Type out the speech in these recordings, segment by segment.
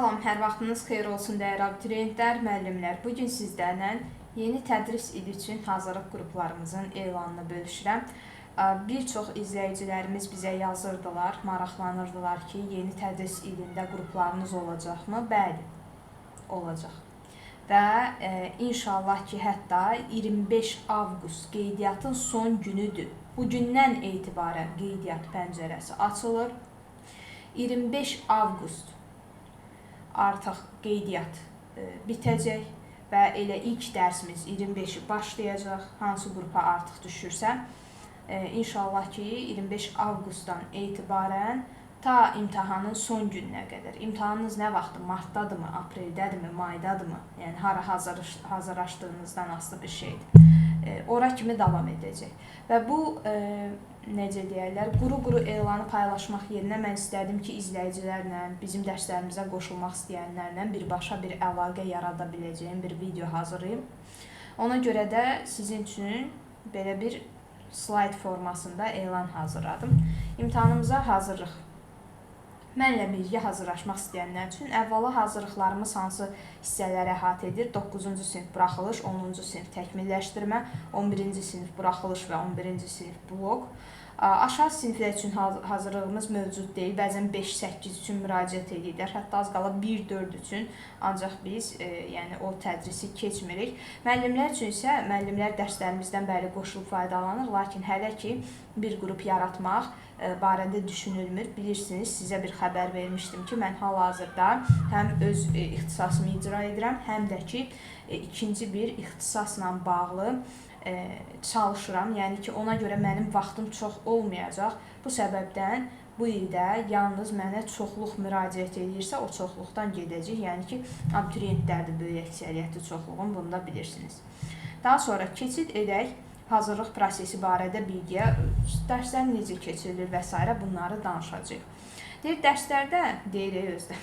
Salam, hər vaxtınız xeyir olsun dəyərli abituriyentlər, müəllimlər. Bu gün sizlərlə yeni tədris ili üçün hazırlıq qruplarımızın elanını bölüşürəm. Bir çox izləyicilərimiz bizə yazırdılar, maraqlanırdılar ki, yeni tədris ilində qruplarınız olacaqmı? Bəli, olacaq. Və inşallah ki, hətta 25 avqust qeydiyyatın son günüdür. Bugündən etibarən qeydiyyat pəncərəsi açılır. 25 avqust artıq qeydiyyat bitəcək və elə ilk dərsimiz 25-i başlayacaq. Hansı qrupa artıq düşürsə, inşallah ki, 25 avqustdan etibarən ta imtahanın son gününə qədər. İmtahanınız nə vaxtdır? Martdadırmı, apreldədirmi, maydadırmı? Yəni hara hazırlaşdığınızdan asılı bir şeydir. Ora kimi davam edəcək. Və bu necə deyərlər, quru-quru elanı paylaşmaq yerinə mən istədim ki, izləyicilərlə, bizim dərslərimizə qoşulmaq istəyənlərlə birbaşa bir əlaqə yarada biləcəyim bir video hazırlayım. Ona görə də sizin üçün belə bir slayd formasında elan hazırladım. İmtahanımıza hazırlıq. Mənlə birgə hazırlaşmaq istəyənlər üçün əvvəla hazırlıqlarımız hansı hissələri əhatə edir? 9-cu sinif buraxılış, 10-cu sinif təkmilləşdirmə, 11-ci sinif buraxılış və 11-ci sinif blok. Aşağı siniflər üçün hazırlığımız mövcud deyil. Bəzən 5-8 üçün müraciət edirlər. Hətta az qala 1-4 üçün. Ancaq biz yəni o tədrisi keçmirik. Müəllimlər üçün isə müəllimlər dərslərimizdən bəli qoşulub faydalanır. Lakin hələ ki bir qrup yaratmaq barədə düşünülmür. Bilirsiniz, sizə bir xəbər vermişdim ki, mən hal-hazırda həm öz ixtisasımı icra edirəm, həm də ki ikinci bir ixtisasla bağlı çalışıram. Yəni ki, ona görə mənim vaxtım çox olmayacaq. Bu səbəbdən bu ildə yalnız mənə çoxluq müraciət edirsə, o çoxluqdan gedəcək. Yəni ki, abituriyentlərdir böyük əksəriyyəti çoxluğun, bunu da bilirsiniz. Daha sonra keçid edək hazırlıq prosesi barədə bilgiyə, dərslər necə keçirilir və s. bunları danışacağıq. Deyir, dərslərdə, deyirik özdə,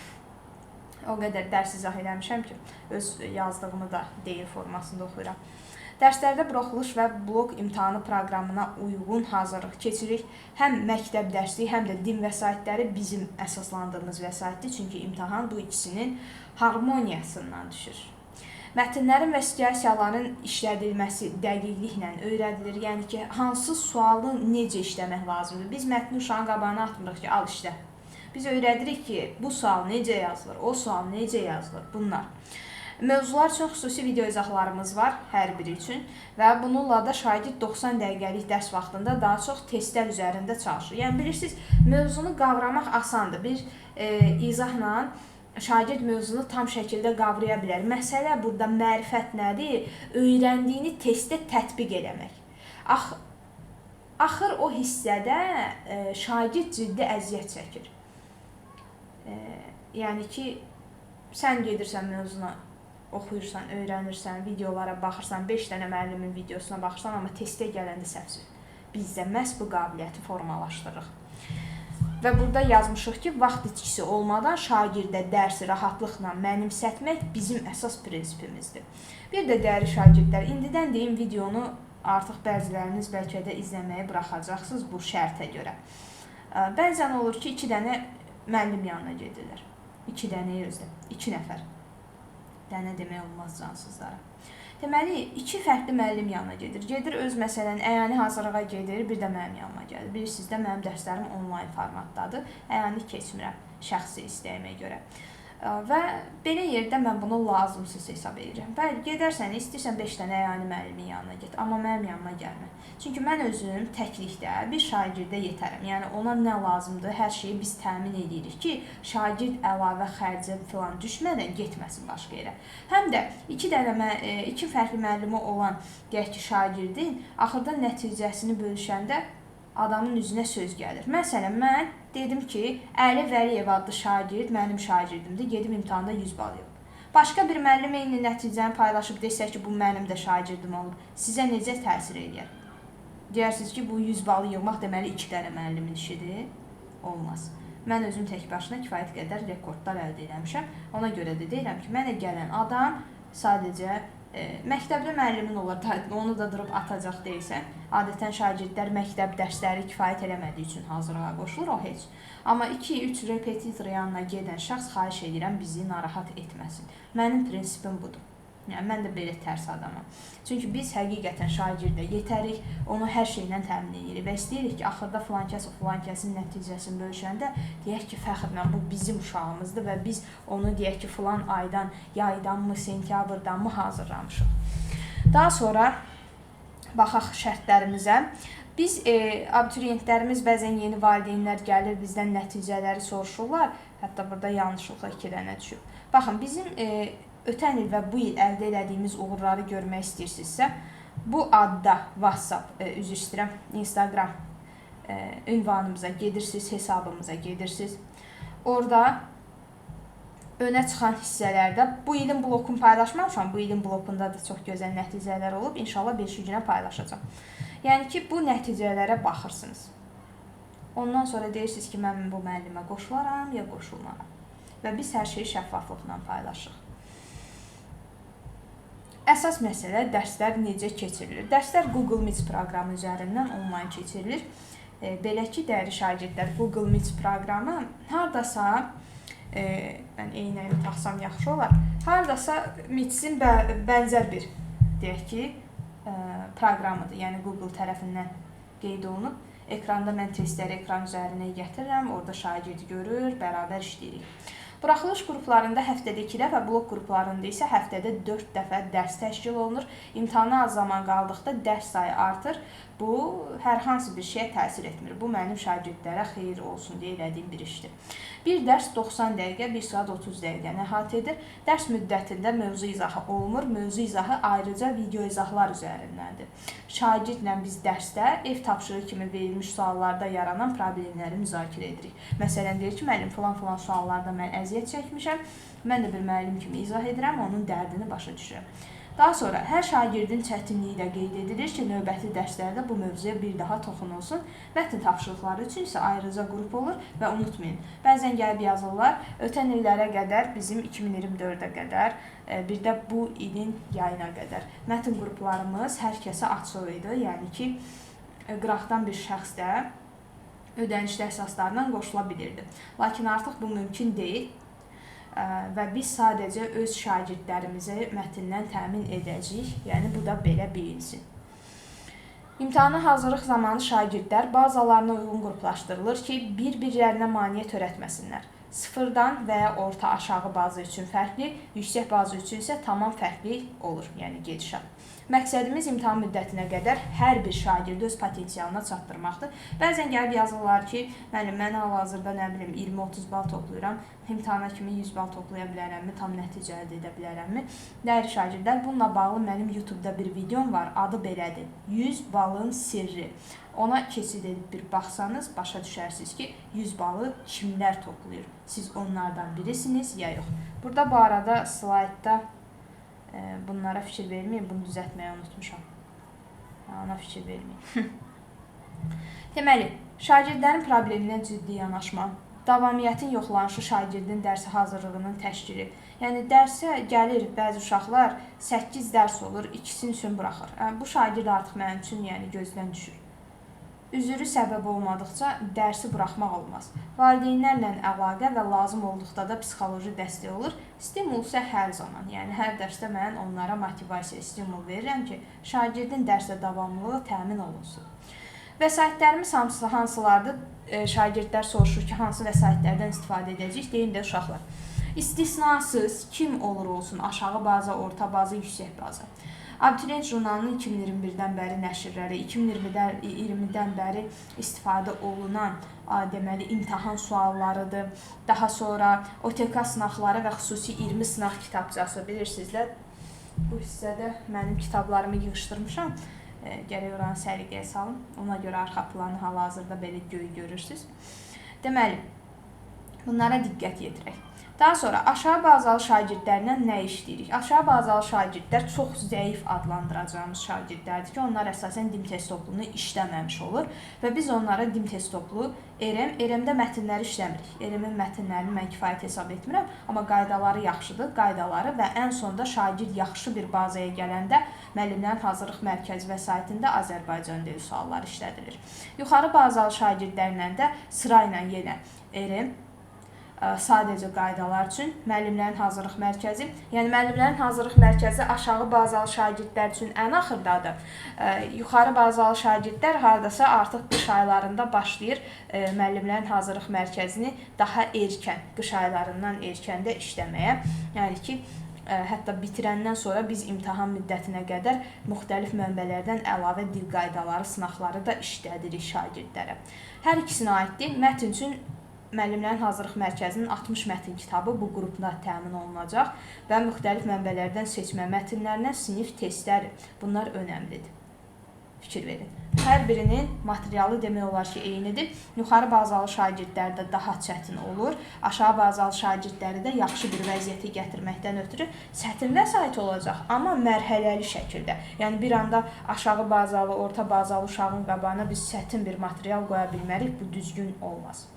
o qədər dərs izah eləmişəm ki, öz yazdığımı da deyil formasında oxuyuram. Dərslərdə buraxılış və blok imtahanı proqramına uyğun hazırlıq keçirik. Həm məktəb dərsliyi, həm də din vəsaitləri bizim əsaslandığımız vəsaitdir. Çünki imtahan bu ikisinin harmoniyasından düşür. Mətnlərin və situasiyaların işlədilməsi dəqiqliklə öyrədilir. Yəni ki, hansı sualı necə işləmək lazımdır? Biz mətni uşağın qabağına atmırıq ki, al işlə. Biz öyrədirik ki, bu sual necə yazılır, o sual necə yazılır, bunlar. Mövzular üçün xüsusi video izahlarımız var hər biri üçün və bununla da şagird 90 dəqiqəlik dərs vaxtında daha çox testlər üzərində çalışır. Yəni bilirsiniz, mövzunu qavramaq asandır. Bir izahla şagird mövzunu tam şəkildə qavraya bilər. Məsələ burada mərifət nədir? Öyrəndiyini testdə tətbiq eləmək. Axır o hissədə şagird ciddi əziyyət çəkir. Yəni ki, sən gedirsən mövzuna, oxuyursan, öyrənirsən, videolara baxırsan, 5 dənə müəllimin videosuna baxırsan, amma testə gələndə səhv. Biz də məhz bu qabiliyyəti formalaşdırırıq. Və burada yazmışıq ki, vaxt itkisi olmadan şagirdə dərsi rahatlıqla mənimsətmək bizim əsas prinsipimizdir. Bir də dəyərli şagirdlər, indidən deyim, videonu artıq bəziləriniz bəlkə də izləməyi buraxacaqsınız bu şərtə görə. Bəzən olur ki, 2 dənə müəllim yanına gedirlər. 2 dənə özdə, 2 nəfər. Dənə demək olmaz cansızlara. Deməli, 2 fərqli müəllim yanına gedir. Gedir öz, məsələn, əyani hazırlığa gedir, bir də mənim yanıma gəlir. Bilirsiniz də, mənim dərslərim onlayn formatdadır. Əyani keçmirəm şəxsi istəyimə görə. Və belə yerdə mən bunu lazımsız hesab edirəm. Bəli, gedərsən, istəyirsən 5 dənə əyani müəllimin yanına get, amma mənim yanıma gəlmə. Çünki mən özüm təklikdə bir şagirdə yetərəm. Yəni ona nə lazımdır, hər şeyi biz təmin edirik ki, şagird əlavə xərcə filan düşmədən getməsin başqa yerə. Həm də 2 fərqli müəllimi olan, deyək ki, şagirdin axırda nəticəsini bölüşəndə adamın üzünə söz gəlir. Məsələn, mən dedim ki, Əli Vəliyev adlı şagird mənim şagirdimdir, gedim imtahanda 100 bal yığıb. Başqa bir müəllim eyni nəticəni paylaşıb desə ki, bu mənim də şagirdim olub, sizə necə təsir eləyər? Deyərsiniz ki, bu 100 balı yığmaq deməli 2 dənə müəllimin işidir. Olmaz. Mən özüm tək başına kifayət qədər rekordlar əldə eləmişəm. Ona görə də deyirəm ki, mənə gələn adam sadəcə Məktəbdə müəllimin olar, onu da durub atacaq deyilsən. Adətən şagirdlər məktəb dərsləri kifayət eləmədiyi üçün hazırlığa qoşulur, o heç. Amma 2-3 repetitor yanına gedən şəxs, xahiş edirəm, bizi narahat etməsin. Mənim prinsipim budur. Yəni, mən də belə tərs adamam. Çünki biz həqiqətən şagirdə yetərik, onu hər şeylə təmin edirik və istəyirik ki, axırda filankəs o filankəsin nəticəsini bölüşəndə deyək ki, fəxrlə bu bizim uşağımızdır və biz onu deyək ki, filan aydan, yaydanmı, sentyabrdanmı hazırlamışıq. Daha sonra baxaq şərtlərimizə. Biz abituriyentlərimiz bəzən yeni valideynlər gəlir, bizdən nəticələri soruşurlar. Hətta burada yanlışlıqla 2 dənə düşüb. Baxın, bizim ötən il və bu il əldə elədiyimiz uğurları görmək istəyirsinizsə, bu adda WhatsApp, üzr istəyirəm, Instagram ünvanımıza gedirsiniz, hesabımıza gedirsiniz. Orada önə çıxan hissələrdə bu ilin blokunu paylaşmamışam, bu ilin blokunda da çox gözəl nəticələr olub, inşallah bir günə paylaşacağam. Yəni ki, bu nəticələrə baxırsınız. Ondan sonra deyirsiniz ki, mən bu müəllimə qoşularam ya qoşulmaram. Və biz hər şeyi şəffaflıqla paylaşırıq. Əsas məsələ dərslər necə keçirilir? Dərslər Google Meet proqramı üzərindən onlayn keçirilir. Belə ki, dəyərli şagirdlər, Google Meet proqramı hardasa, mən eynəyimi taxsam yaxşı olar, hardasa Meet-in bənzər bir, deyək ki, proqramıdır. Yəni Google tərəfindən qeyd olunub. Ekranda mən testləri ekran üzərinə gətirirəm, orada şagird görür, bərabər işləyirik. Buraxılış qruplarında həftədə 2 dəfə, blok qruplarında isə həftədə 4 dəfə dərs təşkil olunur. İmtahana az zaman qaldıqda dərs sayı artır. Bu, hər hansı bir şeyə təsir etmir. Bu, mənim şagirdlərə xeyir olsun deyə elədiyim bir işdir. Bir dərs 90 dəqiqə, 1 saat 30 dəqiqəni əhatə edir. Dərs müddətində mövzu izahı olmur. Mövzu izahı ayrıca video izahlar üzərindəndir. Şagirdlə biz dərsdə ev tapşırığı kimi verilmiş suallarda yaranan problemləri müzakirə edirik. Məsələn, deyir ki, müəllim, filan-filan suallarda mən əziyyət çəkmişəm. Mən də bir müəllim kimi izah edirəm, onun dərdini başa düşürəm. Daha sonra hər şagirdin çətinliyi də qeyd edilir ki, növbəti dərslərdə bu mövzuya bir daha toxunulsun. Mətn tapşırıqları üçün isə ayrıca qrup olur və unutmayın. Bəzən gəlib yazırlar, ötən illərə qədər, bizim 2024-ə qədər, bir də bu ilin yayına qədər. Mətn qruplarımız hər kəsə açıq idi, yəni ki, qıraqdan bir şəxs də ödənişli əsaslarla qoşula bilirdi. Lakin artıq bu mümkün deyil. Və biz sadəcə öz şagirdlərimizi mətndən təmin edəcəyik. Yəni, bu da belə bilinsin. İmtahana hazırlıq zamanı şagirdlər bazalarına uyğun qruplaşdırılır ki, bir-birlərinə maneə törətməsinlər. Sıfırdan və ya orta aşağı baza üçün fərqli, yüksək baza üçün isə tamam fərqli olur, yəni gedişat. Məqsədimiz imtahan müddətinə qədər hər bir şagirdi öz potensialına çatdırmaqdır. Bəzən gəlib yazırlar ki, müəllim, mən hal-hazırda nə bilim 20-30 bal toplayıram, imtahana kimi 100 bal toplaya bilərəmmi, tam nəticə əldə edə bilərəmmi? Dəyərli şagirdlər, bununla bağlı mənim YouTube-da bir videom var, adı belədir, 100 balın sirri. Ona keçid edib bir baxsanız, başa düşərsiniz ki, 100 balı kimlər toplayır? Siz onlardan birisiniz ya yox. Burada bu arada slaydda bunlara fikir verməyin, bunu düzəltməyi unutmuşam. Ona fikir verməyin. Deməli, şagirdlərin probleminə ciddi yanaşma, davamiyyətin yoxlanışı, şagirdin dərsi hazırlığının təşkili. Yəni, dərsə gəlir bəzi uşaqlar, 8 dərs olur, ikisini üçün buraxır. Bu şagird artıq mənim üçün yəni, gözdən düşür. Üzürü səbəb olmadıqca dərsi buraxmaq olmaz. Valideynlərlə əlaqə və lazım olduqda da psixoloji dəstək olur. Stimul isə hər zaman. Yəni, hər dərsdə mən onlara motivasiya, stimul verirəm ki, şagirdin dərsə davamlılığı təmin olunsun. Vəsaitlərimiz hansılardır? Şagirdlər soruşur ki, hansı vəsaitlərdən istifadə edəcəyik? Deyim də uşaqlar. İstisnasız kim olur olsun, aşağı baza, orta baza, yüksək baza. Abituriyent jurnalının 2021-dən bəri nəşrləri, 2020-dən bəri istifadə olunan deməli, imtahan suallarıdır. Daha sonra OTK sınaqları və xüsusi 20 sınaq kitabçası bilirsiniz də. Bu hissədə mənim kitablarımı yığışdırmışam. Gərək oranı səliqəyə salım. Ona görə arxa planı hal-hazırda belə göy görürsünüz. Deməli, bunlara diqqət yetirək. Daha sonra aşağı bazalı şagirdlərlə nə işləyirik? Aşağı bazalı şagirdlər çox zəif adlandıracağımız şagirdlərdir ki, onlar əsasən dim test toplunu işləməmiş olur və biz onlara dim test toplu RM, RM-də mətnləri işləmirik. RM-in mətnlərini mən kifayət hesab etmirəm, amma qaydaları yaxşıdır, qaydaları və ən sonda şagird yaxşı bir bazaya gələndə müəllimlərin hazırlıq mərkəzi vəsaitində Azərbaycan dili sualları işlədilir. Yuxarı bazalı şagirdlərlə də sırayla yenə RM, sadəcə qaydalar üçün müəllimlərin hazırlıq mərkəzi, yəni müəllimlərin hazırlıq mərkəzi aşağı bazalı şagirdlər üçün ən axırdadır. Yuxarı bazalı şagirdlər hardasa artıq qış aylarında başlayır müəllimlərin hazırlıq mərkəzini daha erkən, qış aylarından erkəndə işləməyə. Yəni ki, hətta bitirəndən sonra biz imtahan müddətinə qədər müxtəlif mənbələrdən əlavə dil qaydaları, sınaqları da işlədirik şagirdlərə. Hər ikisinə aiddir. Mətn üçün Müəllimlərin Hazırlıq Mərkəzinin 60 mətn kitabı bu qrupda təmin olunacaq və müxtəlif mənbələrdən seçmə mətnlərinə sinif testləri. Bunlar önəmlidir. Fikir verin. Hər birinin materialı demək olar ki, eynidir. Yuxarı bazalı şagirdlərdə daha çətin olur. Aşağı bazalı şagirdləri də yaxşı bir vəziyyətə gətirməkdən ötürü çətin vəsait olacaq, amma mərhələli şəkildə. Yəni bir anda aşağı bazalı, orta bazalı uşağın qabağına biz çətin bir material qoya bilmərik. Bu düzgün olmaz.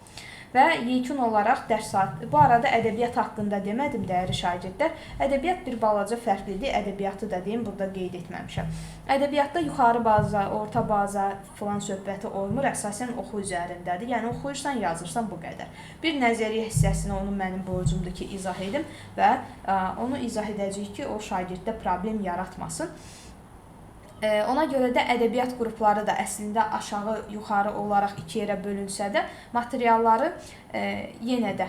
Və yekun olaraq dərs saatı. Bu arada ədəbiyyat haqqında demədim dəyərli şagirdlər. Ədəbiyyat bir balaca fərqlidir. Ədəbiyyatı da deyim, burada qeyd etməmişəm. Ədəbiyyatda yuxarı baza, orta baza filan söhbəti olmur. Əsasən oxu üzərindədir. Yəni oxuyursan, yazırsan bu qədər. Bir nəzəriyyə hissəsini onu mənim borcumdur ki, izah edim və onu izah edəcəyik ki, o şagirddə problem yaratmasın. Ona görə də ədəbiyyat qrupları da əslində aşağı, yuxarı olaraq iki yerə bölünsə də materialları yenə də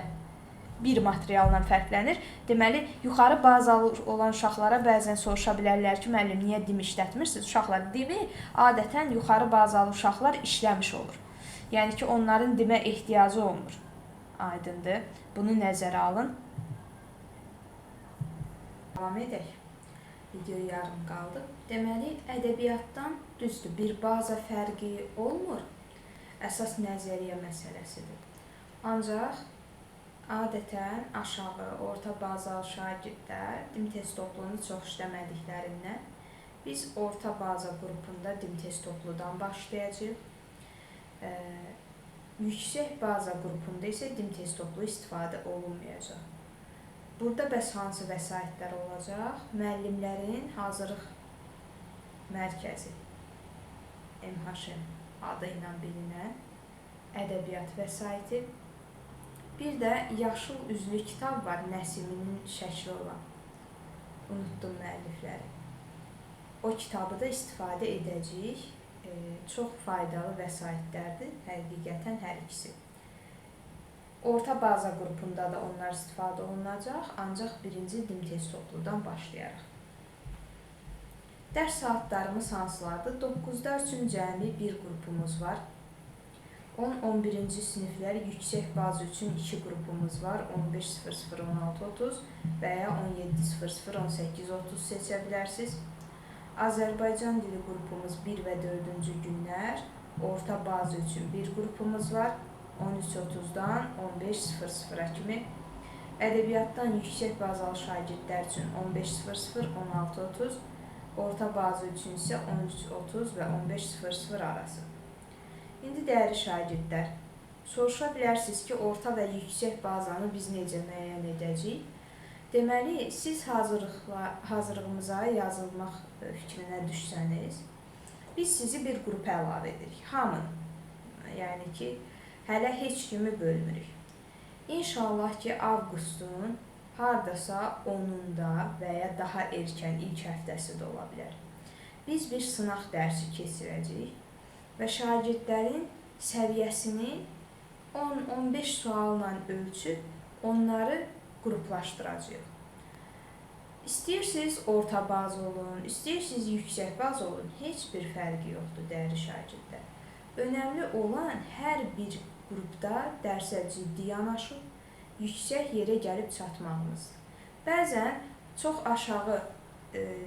bir materialla fərqlənir. Deməli, yuxarı bazalı olan uşaqlara bəzən soruşa bilərlər ki, müəllim, niyə dim işlətmirsiniz? Uşaqlar dimi adətən yuxarı bazalı uşaqlar işləmiş olur. Yəni ki, onların dimə ehtiyacı olmur. Aydındır. Bunu nəzərə alın. Davam edək. Video yarım qaldı. Deməli, ədəbiyyatdan düzdür, bir baza fərqi olmur. Əsas nəzəriyyə məsələsidir. Ancaq adətən aşağı, orta bazalı şagirdlər dim test toplunu çox işləmədiklərindən biz orta baza qrupunda dim test topludan başlayacağıq. Yüksək baza qrupunda isə dim test toplu istifadə olunmayacaq. Burada bəs hansı vəsaitlər olacaq? Müəllimlərin Hazırlıq Mərkəzi, MHM adı ilə bilinən ədəbiyyat vəsaiti. Bir də yaşıl üzlü kitab var, Nəsiminin şəkli olan. Unutdum müəllifləri. O kitabı da istifadə edəcəyik. Çox faydalı vəsaitlərdir, həqiqətən hər ikisi. Orta baza qrupunda da onlar istifadə olunacaq, ancaq birinci dim test topludan başlayaraq. Dərs saatlarımız hansılardır? 9-lar üçün cəmi bir qrupumuz var. 10-11-ci siniflər yüksək baza üçün 2 qrupumuz var. 15.00 16.30 və ya 17.00 18.30 seçə bilərsiniz. Azərbaycan dili qrupumuz 1 və 4-cü günlər. Orta baza üçün bir qrupumuz var. 13.30-dan 15.00-a kimi. Ədəbiyyatdan yüksək bazalı şagirdlər üçün 15.00, 16.30, orta baza üçün isə 13.30 və 15.00 arası. İndi dəyərli şagirdlər, soruşa bilərsiniz ki, orta və yüksək bazanı biz necə müəyyən edəcəyik? Deməli, siz hazırlığımıza yazılmaq fikrinə düşsəniz, biz sizi bir qrupa əlavə edirik. Hamını. Yəni ki, hələ heç kimi bölmürük. İnşallah ki, avqustun hardasa 10-unda və ya daha erkən ilk həftəsi də ola bilər. Biz bir sınaq dərsi keçirəcəyik və şagirdlərin səviyyəsini 10-15 sualla ölçüb onları qruplaşdıracağıq. İstəyirsiniz orta baza olun, istəyirsiniz yüksək baza olun, heç bir fərqi yoxdur dəyərli şagirdlər. Önəmli olan hər bir qrupda dərsə ciddi yanaşıb, yüksək yerə gəlib çatmağımızdır. Bəzən çox aşağı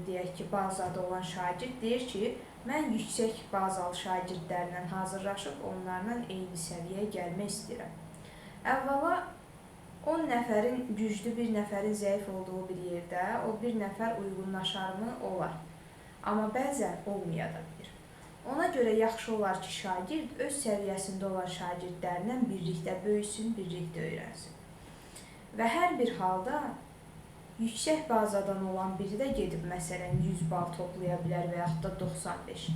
deyək ki, bazada olan şagird deyir ki, mən yüksək bazalı şagirdlərlə hazırlaşıb onlarla eyni səviyyəyə gəlmək istəyirəm. Əvvəla 10 nəfərin güclü, bir nəfərin zəif olduğu bir yerdə o bir nəfər uyğunlaşarmı? Olar. Amma bəzən olmaya da bilir. Ona görə yaxşı olar ki, şagird öz səviyyəsində olan şagirdlərlə birlikdə böyüsün, birlikdə öyrənsin. Və hər bir halda yüksək bazadan olan biri də gedib, məsələn, 100 bal toplaya bilər və yaxud da 95.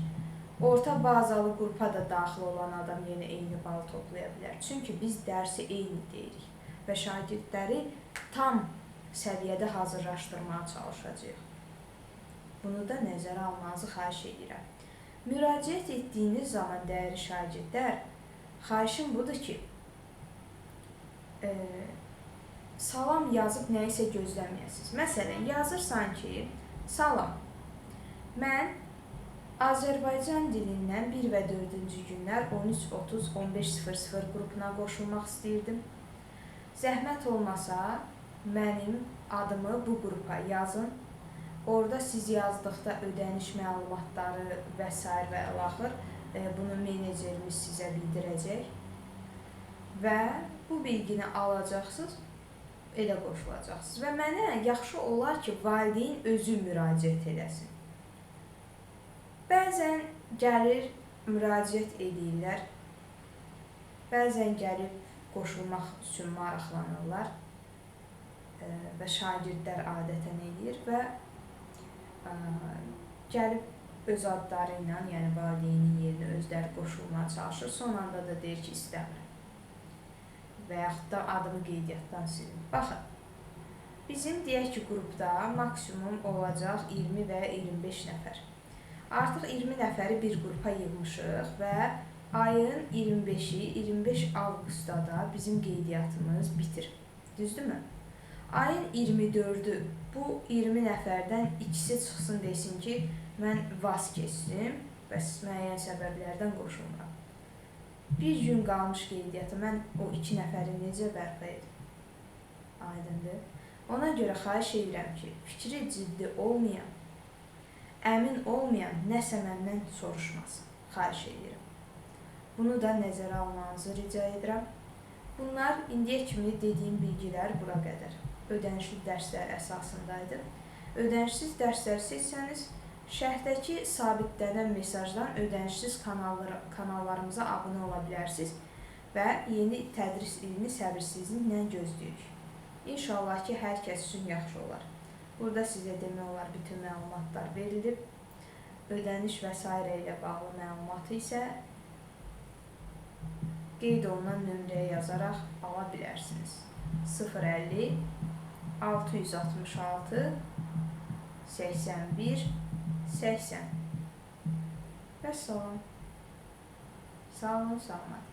Orta bazalı qrupa da daxil olan adam yenə eyni bal toplaya bilər. Çünki biz dərsi eyni deyirik və şagirdləri tam səviyyədə hazırlaşdırmağa çalışacağıq. Bunu da nəzərə almanızı xahiş edirəm. Müraciət etdiyiniz zaman dəyərli şagirdlər, xahişim budur ki, salam yazıb nəyisə gözləməyəsiniz. Məsələn, yazırsan ki, salam, mən Azərbaycan dilindən 1 və 4-cü günlər 13:30 15:00 qrupuna qoşulmaq istəyirdim. Zəhmət olmasa mənim adımı bu qrupa yazın. Orada siz yazdıqda ödəniş məlumatları və sair və əlaxır bunu menecerimiz sizə bildirəcək və bu bilgini alacaqsınız, elə qoşulacaqsınız. Və mənə yaxşı olar ki, valideyn özü müraciət eləsin. Bəzən gəlir, müraciət edirlər, bəzən gəlib qoşulmaq üçün maraqlanırlar və şagirdlər adətən eləyir və gəlib öz adları ilə, yəni valideynin yerinə özləri qoşulmağa çalışır. Son anda da deyir ki, istəmirəm və yaxud da adımı qeydiyyatdan silin. Baxın, bizim deyək ki, qrupda maksimum olacaq 20 və 25 nəfər. Artıq 20 nəfəri bir qrupa yığmışıq və ayın 25-i, 25 avqustda da bizim qeydiyyatımız bitir. Düzdürmü? Ayın 24-ü bu 20 nəfərdən ikisi çıxsın desin ki, mən vaz keçdim, bəs müəyyən səbəblərdən qoşulmuram. Bir gün qalmış qeydiyyata mən o 2 nəfəri necə bərpa edim? Aydındır. Ona görə xahiş edirəm ki, fikri ciddi olmayan, əmin olmayan nəsə məndən soruşmasın. Xahiş edirəm. Bunu da nəzərə almanızı rica edirəm. Bunlar indiyə kimi dediyim bilgilər bura qədər. Ödənişli dərslər əsasındaydı. Ödənişsiz dərslər seçsəniz, şərhdəki sabitlənən mesajdan ödənişsiz kanallarımıza abunə ola bilərsiniz və yeni tədris ilini səbirsizliklə gözləyirik. İnşallah ki, hər kəs üçün yaxşı olar. Burada sizə demək olar bütün məlumatlar verilib. Ödəniş və sairə ilə bağlı məlumatı isə qeyd olunan nömrəyə yazaraq ala bilərsiniz. 050 666 81 80. Vəssalam. Sağ olun, salamat.